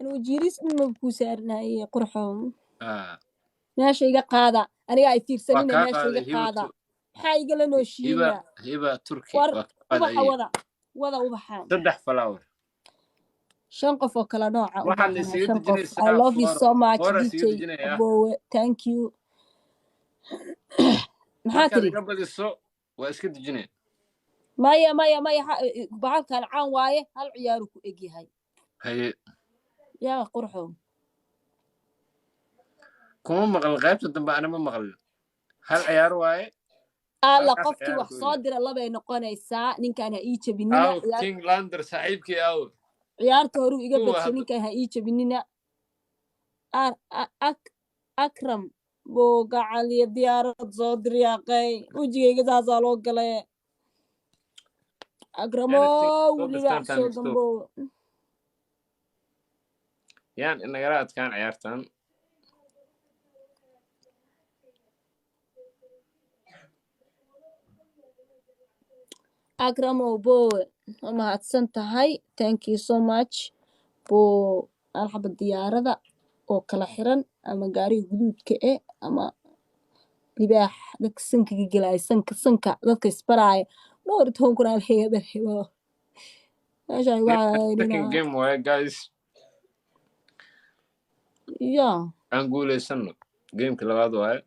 Anigu jiiris dhan kuu saarinaye, qurxo. Ah. Meesha iga qaada, aniga ay Waa fiirsanina. kaa Meesha qaaday. iga qaada. Hiba. Maxaa igala Hiba. nooshiina? Hiba Turki. War waa kaa ubaxa. qaaday. Wada wada ubaxa. Saddex flower. Shan qof oo kala nooca u Waxaad baahanahay. isaga Shan qof. I dejinaysaa love you four so much. four isaga DJ dejinayaa. Abowe, thank you. Maxaa Markaad tiri? iga badiso waa iska dejinaya. Maya, maya, maya, bahalkan caan waaye, hal ciyaaru ku egyahay. Haye. Yaa qurxo. Kuma maqlin qaybta dambe, ana ma maqlin. Hal ciyaar waaye. Alla. Halkaas Qofkii ciyaar wax ku soo egyahay. dira labay noqonaysaa. Ninkaan ha ii jabinina. Aw King Lander, saaxiibkii, aw. Ciyaarta horuu iga Kuwa badshay. hadda. Ninkaan ha ii jabinina. Akram buu gacan iyo diyaarad soo diryaaqay, wejigayga saasaa loo galay. Anything Akramow. soo Libaax dirtaan soo times two. gambow. Yaan inagala adkaan ciyaartan. Akramow bowe, waa mahadsan tahay, thank you so much bo. Alxaba diyaarada oo kala xiran ama gaariga guduudka eh ama libaax dadka sankaga gelaya, sanka sanka dadka isbaraaya, dhowr iyo toban kun aa laga darebo meesha igu Second cadaadinaa. game waaye, guys. Ya. Aan guulaysano, gameka labaad waaye.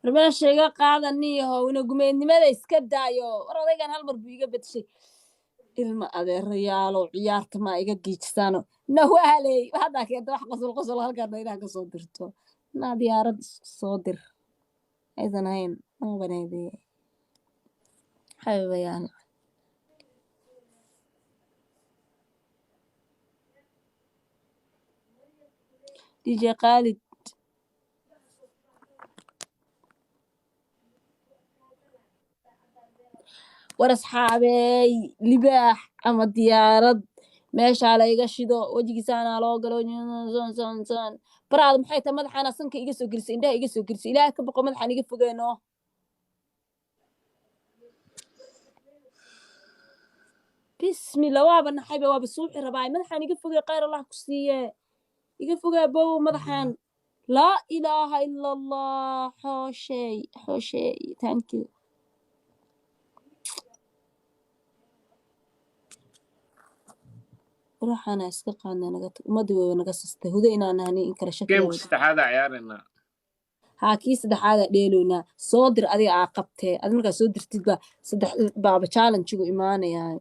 War meesha iga qaada, niyahow, ina gumeednimada iska daayo. War odaygan hal mar buu iga bedshay. Ilma adeerayaalow, ciyaarta maa iga giijsaano? Nawaaley, haddaa keenta wax qosol qosol halkaana inaad ka soo dirto, naa diyaarad isku soo dir aysan ahayn mabaneedee, xabiibayaal. DJ Khalid. War asxaabeey, libaax ama diyaarad meeshaa la iga shido, wejigiisaanaa loo galo. Son son son baraada, maxay tahay? Madaxaana sanka iga soo gelisay, indhaha iga soo gelisay. Ilaah ka boqo, madaxaan iga fogeeno. Bismillah, waaba naxayba, waaba suuxi rabaay. Madaxaan iga fogee, khayr Allah ku siiye, iga fogee bow madaxaan. Laa ilaaha ila Allah. Xoosheey, xoosheey, thank you. Ruuxaana iska qaadnay, naga tag. Ummadii wayba naga sastay hudo inaan nahnay in kale shakiga. Gameka saddexaada ciyaaraynaa. Haa, kii saddexaada dheeloynaa. Soo dir adiga aa qabtee. Adi markaa soo dirtid ba saddex baaba challenge-igu imaanayaa.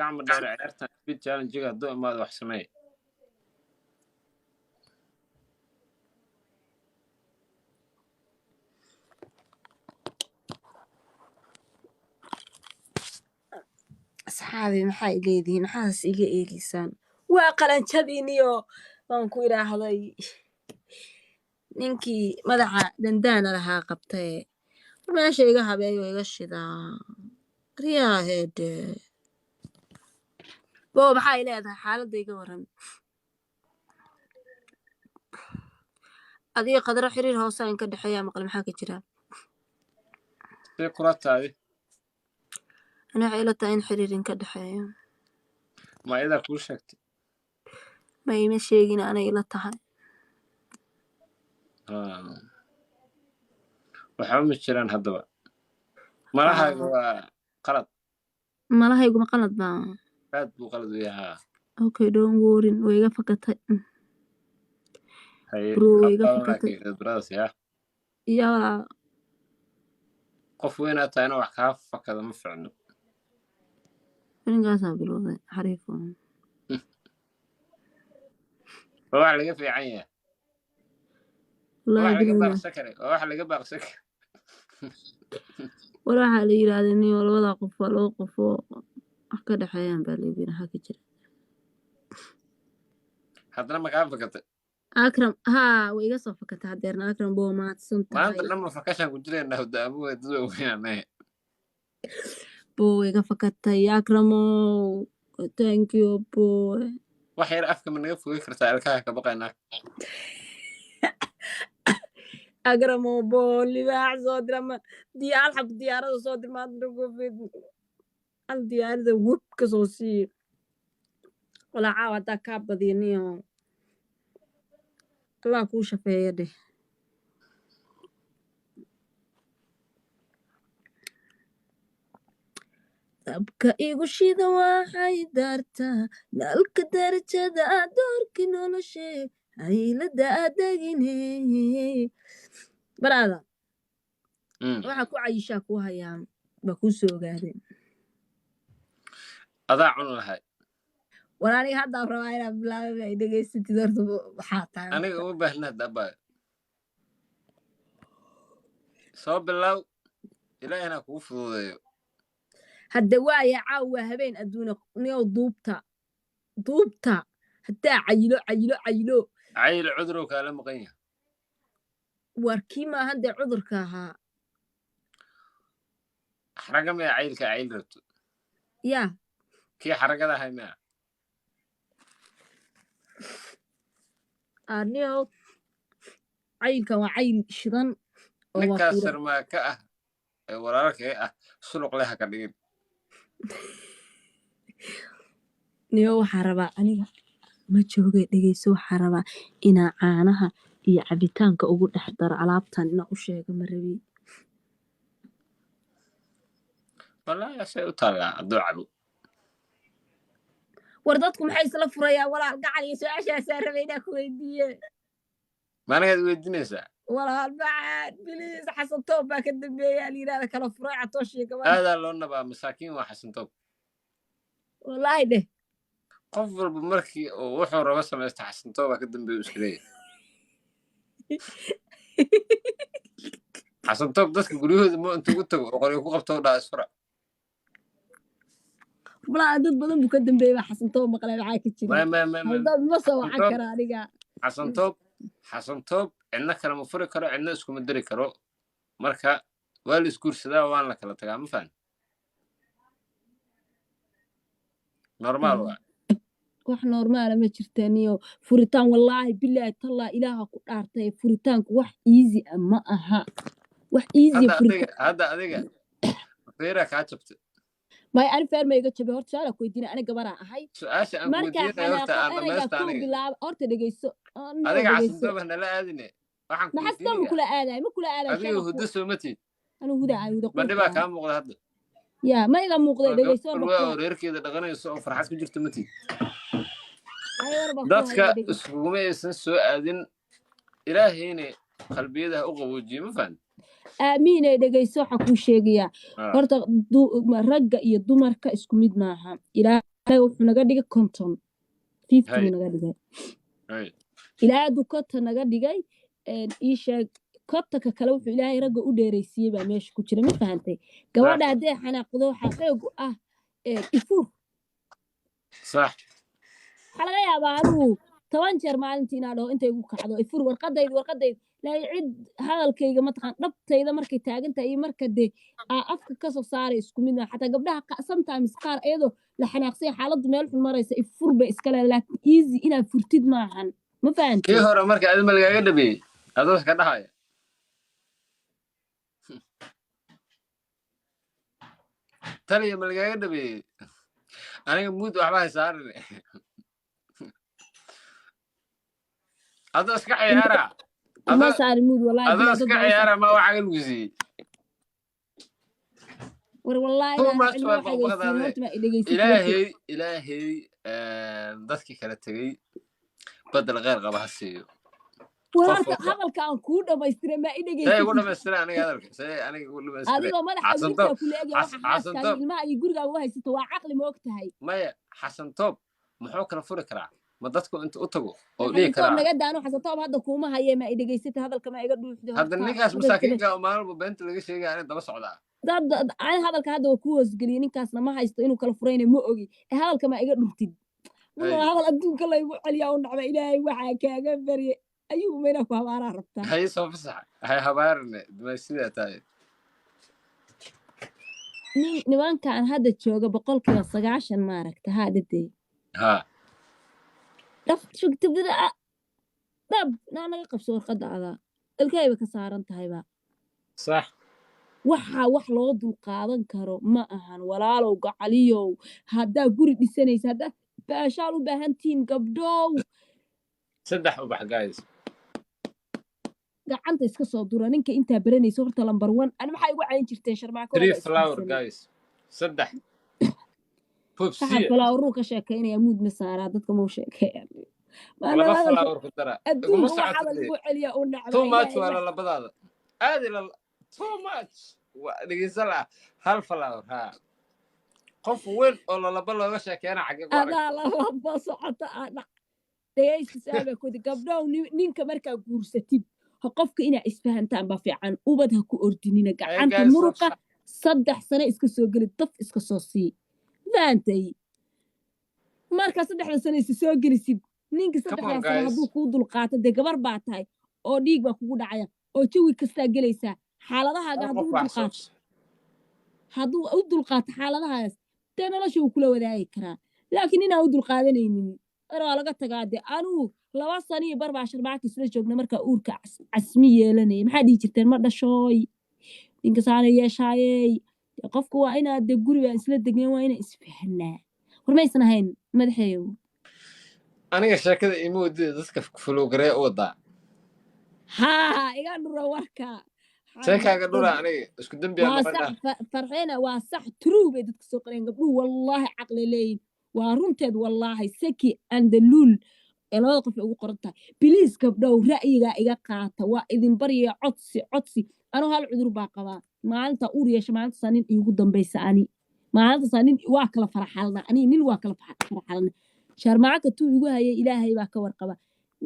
Gacma dheer, ciyaartan speed challenge-ga hadduu imaado wax sameey. Asxaabi, maxaa i leedihiin? Maxaas iga eegeysaan? Waa qalanjadiiniyo waan ku idhaahday ninkii madaxa dandaana lahaa qabtaye. Meesha iga habeeyo, iga shidaa riyaa heedhe. Bo, maxaa i leedahay? Xaaladda iga waran. Adiga Qadro xiriir hoose in ka dhexeeya maqle, maxaa ka jira? See kula taadi? Ani waxay ila tahay in xiriir in ka dhexeeyo. Ma iyadaa kuu sheegtay? Ma ima sheegin, anay ila tahay. Ah. Waxba ma jiraan haddaba, malahaaga waa qalad. Malahayguma qalad baa? Aad buu qalad u yahaa. Okay, don't worry, way iga fakatay. Haye. Bro, way iga fakatay. Brothers ya. Iyo walaal. Qof weynaad tahay ina wax kaa fakada ma ficno. Ninkaasaa bilowday xariif. Waa wax laga fiican yahay, waa Wallaahi wax laga bilowday. baaqsan karay, waa wax laga baaqsan karay. War waxaa la yidhaahday nin labada qof waa laba qof oo wax ka dhexeeyaan baa la yidhi, maxaa ka jira? Haddana ma kaa fakatay? Akram, haa, way iga soo fakatay hadeerna. Akram boo, mahadsan Maanta tahay. Dhanba fakashaan ku jiraynaa hudaamuhu dad waaweynanahe. Boo, iga fakatay Akramow, thank you boy. Wax yar afka ma naga fogi kartaa? Ilkaha ka baqaynaa. Akramow boo, libaax soo dira ma diyaal xab diyaarada soo dir maanta covid hal diyaarada web ka soo sii walaa caawa haddaa kaa badiniyo. Allah kuu shafeeya dheh. Dabka igu shida waxay daartaa nalka darajada doorki noloshe haylada adagine baraada. Waxaa ku cayishaa kuu hayaa baa kuu soo ogaadeen. Adaa cun lahay. War aniga haddaan rabaa inaad bilaababa ay dhegaysatid horta waxaa tahay Aniga horta uma baahna hadda abaayo, soo bilow, ilaahina kugu fududeeyo. Hadda waaya, caaw waa habeen adduuna niyow, duubta duubta haddaa cayilo cayilo cayilo. Cayil cudurow kaala maqan yahay. War kii maahan dee cudurka ahaa. Xaraga maya cayilka cayil rabto? Yaa. Kii xaragada ahay maya? Niyow, cayilkan waa cayil shidan oo waa Ninkaas fiiro. Sarmaaka ah ee walaalkay ah suluq leh ha ka dhigin. Niyow, waxaa rabaa aniga ma joogay, dhegeyso, waxaa rabaa inaa caanaha iyo cabitaanka ugu dhex daro alaabtan inaa u sheego ma rabi. Wallaahi say u taallaa hadduu cabo. War dadku maxay isla furayaa walaal gacal? Iyo su-aashaasaa rabay inaa ku weydiiye. Maanigaad weydiinaysaa? Walaal macaan, biliis, Xasan Toob baa ka dambeeya la yidhahda kala furay Catooshiyo gabadha. Aadaa loo nabaa, masaakiin waa Xasantoob. Wallaahi dheh. Qof walba markii uu wuxuu rabo samaysta Xasantoobaa ka dambeeya iska leeyahay. Xasantoob dadka guryahooda ma intuu ugu tago oo qoryo ku qabto dhaa isfura. Walaa dad badan buu ka dambeeyay baa Xasan Toob maqlay, maxaa ka jira? Maya maya maya maya. Dad ma soo wacan Xasantoob kara aniga. Xasantoob, Xasantoob cidna kale ma furi karo, cidna iskuma diri karo. Marka waa la isguursadaa, waan la kala tagaa, ma fahan? Normaal waa. Wax normaala ma jirta niyo. Furitaan, wallaahi bilaahi tallaa, ilaaha ku dhaartay, furitaanku wax easy ah ma aha, wax easy Hadda furitaan. Adiga hadda adiga feeraa kaa jabtay. May, ani feer ma iga jabay? Horta su-aala ku weydiina, ani gabaraa ahay. Su-aasha aan ku Markaa weydiinaya horta xanaaqo aan ereygaa dhamaysta kuu aniga. bilaaba horta dhegeyso niyo. Adiga Dhegeyso. Xasantoob nala aadine, waxaan ku Maxaa sidoo ma weydiinayaa kula aadaay? Ma kula aadaay adiga sheega ku huddo soo ma tiid? Anigu huda ahay, huda Ma dhibaa qurux kaa muuqda hadda? Yaa, ma iga muuqday? Waa Dhegeyso gabar warba waa ku oo reerkeeda dhaqanayso oo farxad ku jirta ma tiid? Ay, warba ku Dadka hayaa, dhegeyso. iskuguma aysan soo aadin, ilaahayna qalbiyada ha u qaboojiye, ma fahan? Aamiinay. Dhegeyso, waxaa kuu sheegayaa horta ragga iyo dumarka isku mid maaha. Ilaahay wuxuu naga dhigay 50, 50 Hay buu naga dhigay. Hay. Ilaahay hadduu 50 naga dhigay, ii sheeg 50-ka kale wuxuu ilaahay ragga u dheeraysiiyey baa meesha ku jira, ma fahantay? Sax. Gabadha haddee xanaaqdo waxaa xoog u ah ifur. Sax. Waxaa laga yaabaa anigu 10 jeer maalintii inaa dhaho intay igu kacdo ifur, warqadayda warqadayda, laakiin cid hadalkayga mataqaan dhabtayda markay taagan tahay iyo marka dee aa afka kasoo saaray isku mid maaha. Xataa gabdhaha sometimes qaar iyadoo la xanaaqsan yahay, xaaladdu meel xun maraysa, ifur bay iska leedahay, laakiin easy inaad furtid maahan, ma Kii fahantay? hore marka adi ma lagaaga dhabeeyey adoo ka dhahaya taliya? Ma lagaaga dhabeeyey? Aniga muud waxba hay saarine, adoo iska ciyaara. Kuma Adoo saarin muud, wallaahi adoo bilaa dad iska baa u ciyaara ma waxaa lagu siiyey? War wallaahi Too inaana much cidna waa waxayga siinin. baqbaqdaade. Horta ma i dhegeysatid horta. Ilaahay, ilaahay dadkii kala tegey badel kheyr qaba ha siiyo War qof horta walba. Hadalka aan kuu dhamaystiray ma i See igu dhegeysatid? dhamaystira aniga hadalka, see aniga igu dhamaystira. Adigoo madaxa Xasantoob wiilkaa kula egya waxa xaaskaaga Xasantoob ilmaha iyo gurigaaga u haysato waa caqli, ma og tahay? Maya, Xasantoob muxuu kala furi karaa? Ma dadku inta u tago oo dhihi Xasantoob karaa? Naga daano Xasantoob hadda kuuma haye, ma i dhegeysatid? Hadalka ma iga dhuuxday Hadda horta? ninkaas Hadalka masaakiinka oo maalin walba beenta laga sheegaya aniga daba socdaa. Dad ani hadalka hadda waa kuu hoosgeliyey, ninkaasna ma haysto inuu kala furayna ma ogi ee hadalka ma iga dhuntid. Una hadal adduunka laygu celiyaa u nacba. Ilaahay waxaa kaaga barye ayuu mayna ku habaaraa rabtaa. Haye, soo fasax, hay habaarne ma sidaa tahay. Nin nimankan hadda jooga 90% maaragta haa dhadey. Ha. Dhaf shugtibida dhab naa naga qabso warqadda adaa ilkahayba ka saaran tahayba. Sax. Waxa wax loo dulqaadan karo ma ahan, walaalow gacaliyow. Haddaa guri dhisanaysa, haddaa baashaal u baahan tihiin, gabdhow. Saddex ubax, guys. Gacanta iska soo dura ninka intaa baranaysa horta number one. Ani maxaa igu cayn jirteen Sharmaako? Three flower, guys, saddex. Saxan. Popsiya. Floweruu ka sheekaynaya, muud ma saaraa dadka mau sheekeeya. Laba flower ku dara iguma Adduunka waxaaba socoto. lagu celiyaa u nacba. Too much. Ilaahay. Waa lalabadaada aad ila too much. Waa dhegeysa la hal flower ha qof weyn oo lalaba looga sheekeena xagee ku arag. Adaa lalaba socota aa dhac dhegeysta saaba kudi gabdhow. Ninka markaa guursatid ha qofka inaa isfahantaan ba fiican. Ubad ha ku ordinina gacanta. Guys, muruqa 3 sano iska soo geli, daf iska soo sii, fahantay? Markaa 3da sano isa soo gelisid ninka Come on, 3daa sano guys. hadduu kuu dulqaato, dee gabar baa tahay oo dhiig baa kugu dhacaya oo jawi kastaa gelaysaa xaaladahaaga. Hal Hadduu qof u wax dulqaato soo hadduu u dulqaato xaaladahaas, dee nolosha wuu kula wadaagi karaa. Laakiin inaan u dulqaadanaynin mar waa laga tagaa. Dee anuu 2 sano iyo bar baa Sharmaaki isla joogna markaa uurka casmi yeelanaya. Maxaa dhihi jirteen? Ma dhashooy ninka saana yeeshaayey. Dee qofku waa inaad dee gurigaan isla degneen, waa inaan isfahanaa. War maysan ahayn madaxeeyow? Aniga sheekada ima wadida, dadka follow-garee u wadaa. Haa, iga dhura warka. Sheekaaga dhura, aniga isku dembiyaa Waa noqonaa. sax. Farxeena waa sax, true bay dadka soo qoreen. Gabdhuhu wallaahi caqli leeyihin, waa runteed wallaahi. Seki and luul ee labada qof ay ugu qoran tahay. Please gabdhow, ra'yigaa iga qaata, waa idin baryaya. Codsi, codsi. Anuu hal cudur baa qabaa. Maalinta uur yeesha, maalintasaa nin iigu dambaysa. Ani maalintasaa nin waa kala faraxalna, ani nin waa kala faraxalna. Sharmaaka tuu igu hayay Ilaahay baa ka warqaba.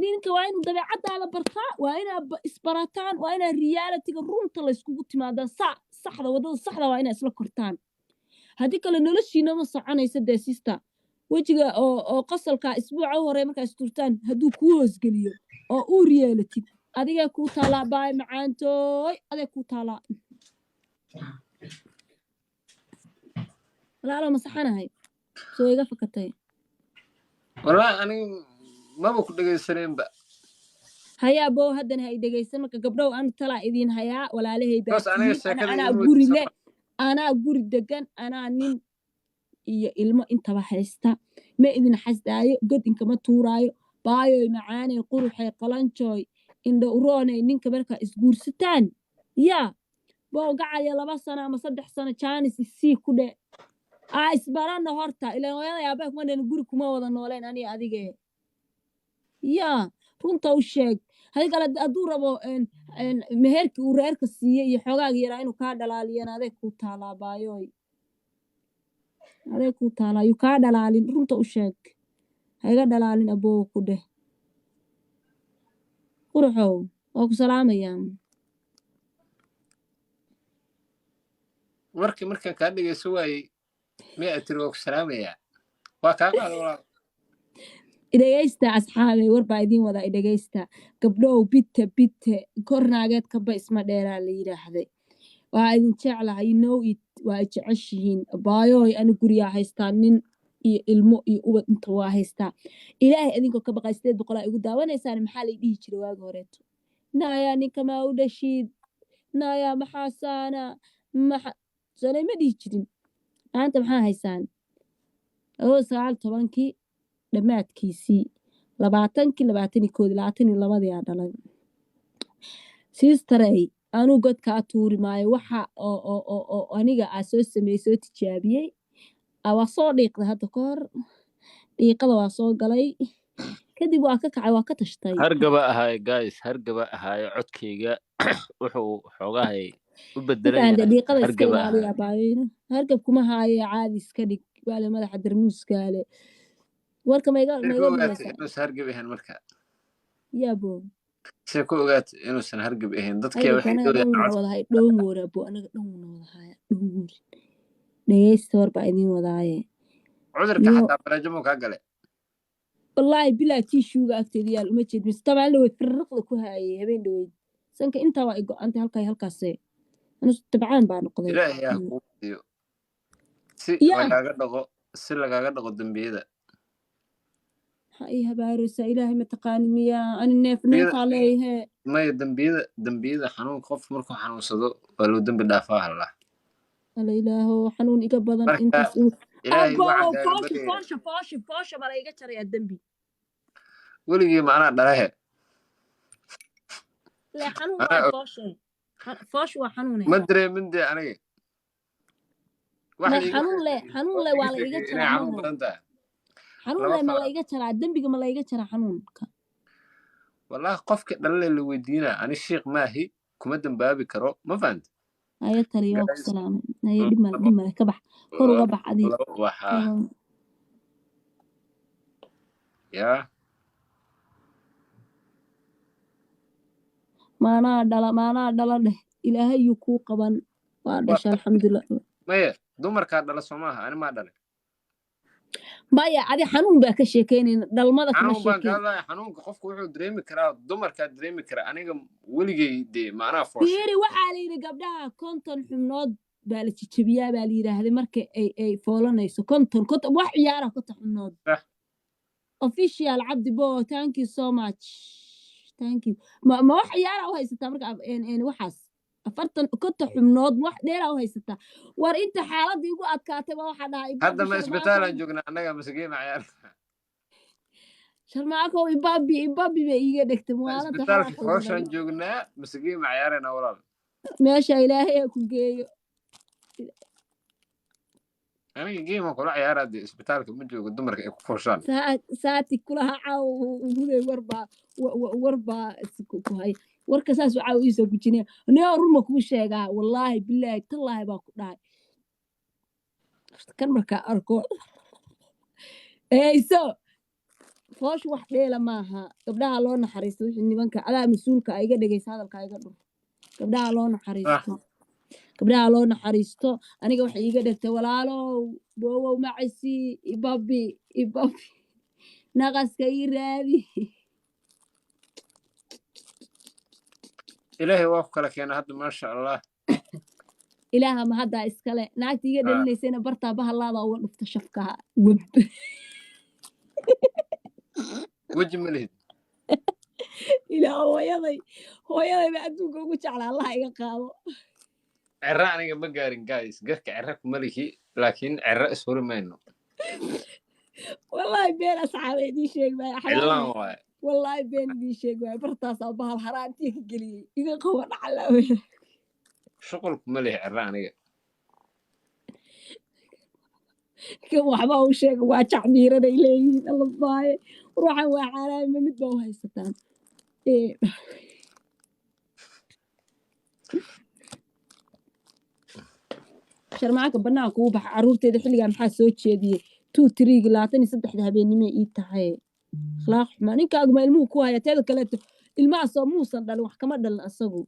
Ninka waa inuu dabeecaddaada bartaa, waa inaa isbarataan, waa inaa realityga runta layskugu timaadaa, saxda, waddada saxda waa inaa isla kortaan. Haddii kale noloshiina ma soconaysa. Dee sister, wejiga oo qosolka isbuuca u horey markaa isturtaan, hadduu kuu hoosgeliyo oo uur yeelatid, adigee kuu taalaa. Baay macaantooy, adigee kuu taalaa. Walaalo, ma saxanahay? Soo iga fakatay. Wallahi aniga maba ku dhegaysaneenba. Hayaa bow, haddana ha i dhegaysan. Marka gabdhow, anu talaa idiin hayaa, walaalahay baa Because aniga tihiin. sheekada Anaa ima guri wadid. leh, anaa guri degan, anaa nin iyo ilmo intaba haysta. Ma idin xasdaayo, god inkama tuuraayo. Baayoy macaanay, quruxay, qalanjooy, indho uroonay, ninka markaa isguursataan yaa bow gacaya 2 sano ama 3 sano jaanis isii ku dhe aa isbarana horta. Ilaan hooyada aabbaha kuma dhan guri kuma wada nooleen aniga adige. Yaa runta u sheeg. Hadi kale hadduu rabo meherkii uu reerka siiyey iyo xoogaaga yaraa inuu kaa dhalaaliyana, aday kuu taalaa baayooy, aday kuu taalaa. Yuu kaa dhalaalin, runta u sheeg. Ha iga dhalaalin aboowa ku dheh. Quruxow, waa ku salaamayaa. Warkii markaan kaa dhegayso waayey, miyaa tiri waa ku salaamayaa? Waa kaa qaada, walaal. Idhegaysta asxaabey, war baa idiin wadaa. Idhegaysta gabdhow, bitte bitte kornaageed kaba isma dheeraa la yidhaahday. Waa idin jeclahay, you know it, waa i jeceshihiin baayooy. Ani guriyaa haystaa, nin iyo ilmo iyo ubad inta waa haystaa. Ilaahay idinkoo ka baqay, 800 aa igu daawanaysaan. Maxaa lay dhihi jiray waagi horeeto? Naayaa ninka maa u dhashiid, naayaa maxaa saana maxa sanay ma dhihi jirin. Maanta maxaa haysaan? 2019-kii dhammaadkiisii, 20-kii, 21-dii, 22-dii aa dhalay. Sisterey, anuu godkaa tuuri maayo. Waxa oo aniga aa soo sameeyey, soo tijaabiyey, waa soo dhiiqday hadda ka hor. Dhiiqada waa soo galay, kadib waa ka kacay, waa ka tashtay. Hargaba ahaaye guys, hargaba ahaaye. Codkayga wuxuu xoogahay u bedelan Markaan yahay. dhiiqada iska Hargaba ilaaliya ahaaye. Baayeyna hargab kuma haaye, caadi iska dhig waale madaxa darmuuskaale. Warka maiga See ku maiga ogaatay maqlaysaa? inuusan hargab ahayn marka? Yaabo. See ku ogaatay inuusan hargab ahayn? Dadkee Hargabka waxay anaga dhan doonayaan wuuna cod. wada hay dhoon woor abo, anaga dhan wuuna wada haya dhoon woor. Dhegeysta, war baa idiin wadaaye. Cudurka Yo. xataa bareejo muu kaa galay? Wallaahi bilaa, tissue-ga agteeda yaal uma jeed mise tabaan dhaweyd firriqda ku haayay habeen dhaweyd. Sanka intaa waa i go-antay, halkaa iyo halkaase anu tabcaan baa noqday. Ilaahay ha kuu badiyo si lagaaga dhaqo, si lagaaga dhaqo dembiyada. Maxaa ii habaaraysaa? Ilaahay ma taqaani miyaa? Ani neef neefaa leeyahe. Maya, dembiyada xanuun, qof markuu xanuunsado waa loo dembi dhaafaa hallaa. Alla ilaaho, xanuun iga badan. Marka intaas uu Ilaahay abo waxaan kaaga foosha baryayaa. Foosha, foosha, foosha baa la iga jarayaa dembi. Weligii macnaa dhalahe. Le xanuun Anaa waay. og. Fooshe, foosha waa xanuune. Ma dareemin dee aniga wax Ma liiga xanuun le sheekeeyey xanuun waa le liiga waa la iga sheekeeyey inay jaraa xanuun maaha. badan tahay. Xanuun Laba le ma la fara iga jaraa dembiga? Ma la iga jaraa xanuunka? Wallahi qofka dhalale la weydiinaa, ani shiikh maahi, kuma dambaabi karo, ma fahanta? Haya taliya, waa ku Guys, salaamay. Haye, dhib male, dhib male, ka bax, kor uga bax adi. Laba waxaa yaa. Maanaa dhala, maanaa dhala dheh, ilaahayuu kuu qaban, waa dhasha, alxamdulilah. Maya, dumarkaa dhala soo maaha, ani maa dhale. Maya, adi xanuun baa ka sheekeynayna, dhalmada kama Xanuun baan ka sheekeyn. hadlaya. Xanuunka qofku wuxuu dareemi karaa, dumarkaa dareemi kara. Aniga weligay dee macnaha fooshay. Fiiri, waxaa la yidhi gabdhaha 50 xubnood baa la jejebiyaa baa la yidhaahday marka ay foolanayso. 50, 50 wax ciyaara, 50 xubnood. Sax. Official Cabdi Bo, thank you so much, thank you. Ma wax ciyaara u haysataa marka waxaas 40, 50 xubnood ma wax dheeraa u haysataa? War inta xaaladda igu adkaatay baa waxaa dhahaa Hadda ibaabi ma Sharmaako. Isbitaalaan joognaa annaga masagee ma ciyaar? Sharmaako, ibabi, ibabi bay iiga dhegtay Ma maalinta isbitaalka waxaa fooshaan qaldanay. joognaa masagee ma ciyaarayna walaal? Meesha ilaahay ha ku geeyo. Aniga geema kula ciyaaraa dee, isbitaalka ma joogo dumarka ay ku fooshaan. Saati kulaha caawa huday, warbaa warbaa ku hay warka saasuu caawa iisoo gujinaya. Nio ruma kuu sheegaa, wallaahi bilaahi tallaahi baa ku dhahay kan markaa arko eyso fooshu wax dheela maaha. Gabdhaha loo naxariisto wixii nimanka adaa mas-uulka iga dhegeysa, hadalka iga dhur. Gabdhaha loo naxariisto, gabdhaha loo naxariisto. Aniga waxay iiga dhegtay, walaalow boowow macisi, ibabi, ibabi, naqaska ii raadi. Ilaahay waa ku kala keena hadda, maasha Allah. Ilaaha ma haddaa iskale naagta iga dhalinaysayna bartaa bahalaada uga dhufta shafkaha web. Weji ma lihid. Ilaa hooyaday, hooyaday baa adduunka ugu jeclaa, allaha iga qaado. Cera aniga ma gaarin guys, garka cera kuma lihi, laakiin cera ishuri mayno. Wallaahi been asxaaba idiin sheegi maayo. Cilaan waaye. Wallaahi been idiin sheegi maayo, bartaasaa bahal haraantiya ka geliyey, iga qabo dhacalaawe. Shuqul kuma lihi cera aniga. Kan waxba u sheega, waa jacbiiranay leeyihiin. Alla baaye, ruuxan waa caalaami, mid baa u haysataan. Sharmacaanka banaanka uu baxa caruurteeda xilligaa maxaa soo jeediyey? 2, 3, 23-da habeennimo ii tahay. Akhlaaq xumaa ninkaaguma ilmuhu ku haya. Teeda kaleeto ilmahaasoo muusan dhalin, wax kama dhalin asagu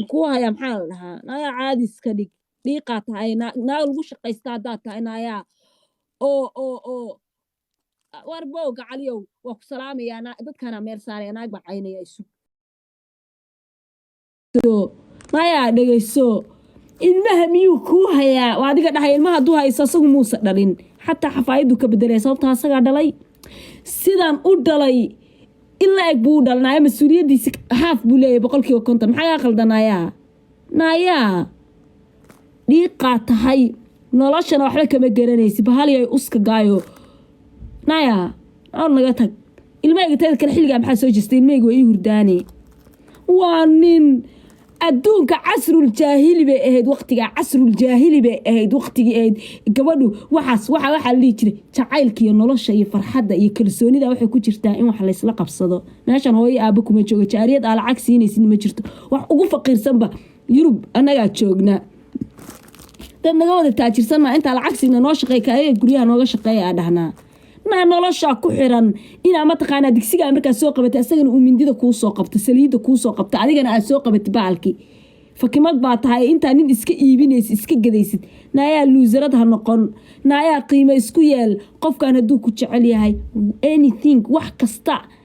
kuu hayaa. Maxaa la dhahaa? Naayaa caadi iska dhig, dhiiqaa tahay, naag lagu shaqaysta haddaad tahay naayaa oo war bowga caliyow, waa ku salaamayaa. Dadkaana meel saaraya, naag baa caynaya isu naayaa dhegeyso. Ilmaha miyuu kuu hayaa? Waa adiga dhahay ilmaha hadduu hayso asagu muusa dhalin, xataa xafaayaduu ka bedelaya, sababta asagaa dhalay sidaan u dhalay ilaa eg buu u dhalanaya. Mas-uuliyaddiisi haaf buu leeyahay, 50%. Maxaa kaa qaldanayaa? Naayaa dhiiqaa tahay, noloshana waxba kama garanaysi, bahaliyay uska gaayo. Naayaa oon naga tag. Ilmahayga teeda kale xilligaa maxaa soo jeestay? Ilmahayga waa ii hurdaane. Waa nin adduunka casrul jaahili bay ahayd waqtigaa, casrul jaahili bay ahayd waqtigii ahayd gabadhu waxaas waxaa la dhihi jiray jacaylka iyo nolosha iyo farxadda iyo kalsoonida waxay ku jirtaa in wax laysla qabsado. Meeshan hooyo aabba kuma joogo, jaariyad aa lacag siinaysid ma jirto. Wax ugu faqiirsanba Yurub annagaa joognaa, dad naga wada taajirsan maa intaa lacag siina noo shaqeey kaayaga guryaha nooga shaqeeya aa dhahnaa. Naa noloshaa ku xiran inaa mataqaanaa digsigaa markaa soo qabatay, asagana uu mindida kuu soo qabto, saliidda kuu soo qabto, adigana aad soo qabatay baalki. Fakimad baa tahay. Intaa nin iska iibinaysid, iska gadaysid, naayaa loser-ad ha noqon. Naayaa, qiimo isku yeel. Qofkan hadduu ku jecel yahay, anything, wax kasta.